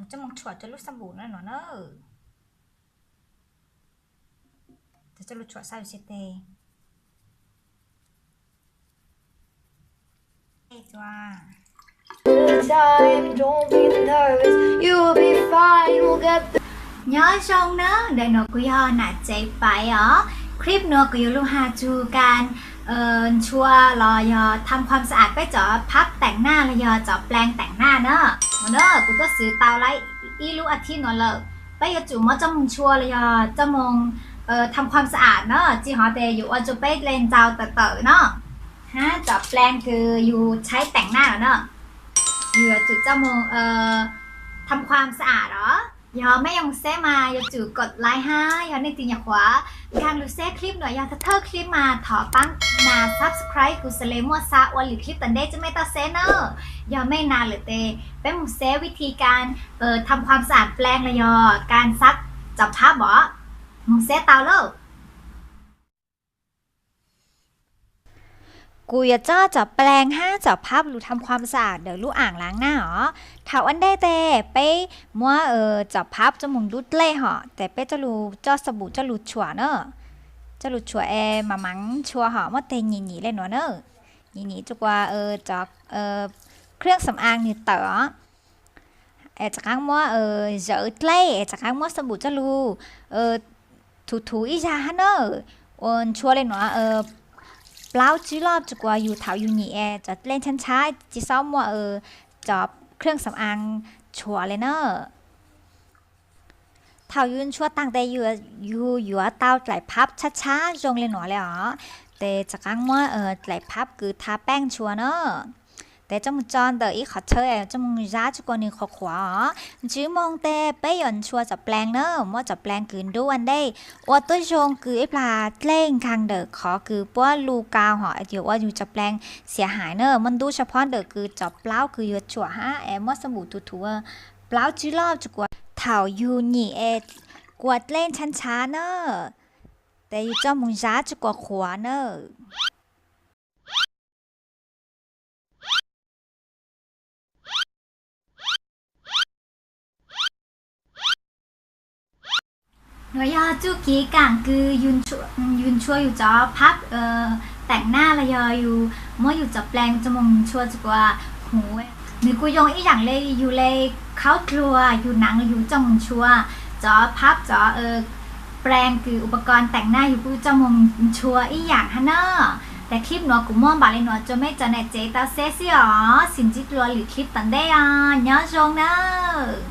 Coj mus tshuam rau lub xab npum no no na. Coj mus tshuam xab npum xib tes. Nyob zoo na, ntawm no kuv yog Nam Tsev Paiv os. Clip no kuv yuav lug has txug kas ntshua los yog tham kham xa am peb cov phab teem naj los yog cov pleeg teem naj na. Ua na kuv tuaj xwv tau lawm ib lub a thib no lawm. Peb yuav tsum muab coj moog ntshua los yog coj moog tham kham xa am na, tsi hov tes yuav ua rua peb dlej ntxaus tawm tawm no. Hab cov pleeg kws yug tshaib teem naj los na, yug yuav tsum coj moog tham kham xa am los. Yog mej yuav moog saib mas yuav tsum kod like hab yog nej tsi nyam qhuav nkaag lug saib clip no yog thawj thawj clip mas thov paab nas subscribe kuv xaav le muaj xaa ua lwm clip tom ntej rua mej tau saib na. Yog mej nas lawm tes peb moog saib vib thi kas tham kham xa am pleeg los yog kas xab cov phab os. Moog saib tau lauj. Kuv yuav coj cov pleeg hab cov phab lug tham kham xa am ntawm lub aam laag naj os. Thaum ua ntej tes peb muab cov phab coj moog dub dlej hom tes peb coj lug coj xab npum coj lug tshuam na. Coj lug tshuam es mam maam ntshua hom muab teg nyim nyim le nuav na. Nyim nyim rua kuas cov khab xam aav nwg tawm os. Es rov qaab muab zawv dlej es rov qaab muab xab npum coj lug thuv thuv ib zag hab na. Ua ntshua le nuav plaub tsib lub rua kuas yug thaum yug nyim es cov dlej ntshab ntshab tsi xob muaj cov khab xam aav tshuam le na. Thaum yug ntshua taag tes yug yuav tau dlaim phab tshab tshab zoo le nuav le os. Tes rov qaab muab dlaim phab kws tha paeb ntshua na. Tes coj moog tso ntawm ib qhov tshawb coj moog zab rua kuas nwg qhuav qhuav os. Ntsib moog tes peb yuav ntshua cov pleeg na, muab cov pleeg kws dub ua ntej ua tuab zoo kws ib plag dlej nkaag ntawm qhov kws puab lug kaus hom yuav ua yug cov pleeg xiav hais na. Muab ntub sab phob ntawm kws cov plaub kws yuav tshuam hab es muab xab npum thuv thuv plaub tsib lub rua kuas thaum yug nyim es kuas dlej ntshab ntshab na. Tes yug coj moog zab rua kuas qhuav na. Nuav yog txuj kev kaam kws yug ntshua yug cov phab teem naj los yog yug muab yug cov pleeg coj moog ntshua rua kuas huv. Nwg kuj yoo ib yaam le yug le khaub dluag, yug naav yug coj moog ntshua cov phab cov pleeg kws upa kos teem naj yug kuj coj moog ntshua ib yaam hab na. Tes clip nuav kuv muab npaam le nuav rua mej cov nam tsev tau saib xwb os, tsi ntsib dlua lwm clip tom ntej os, nyob zoo nawb.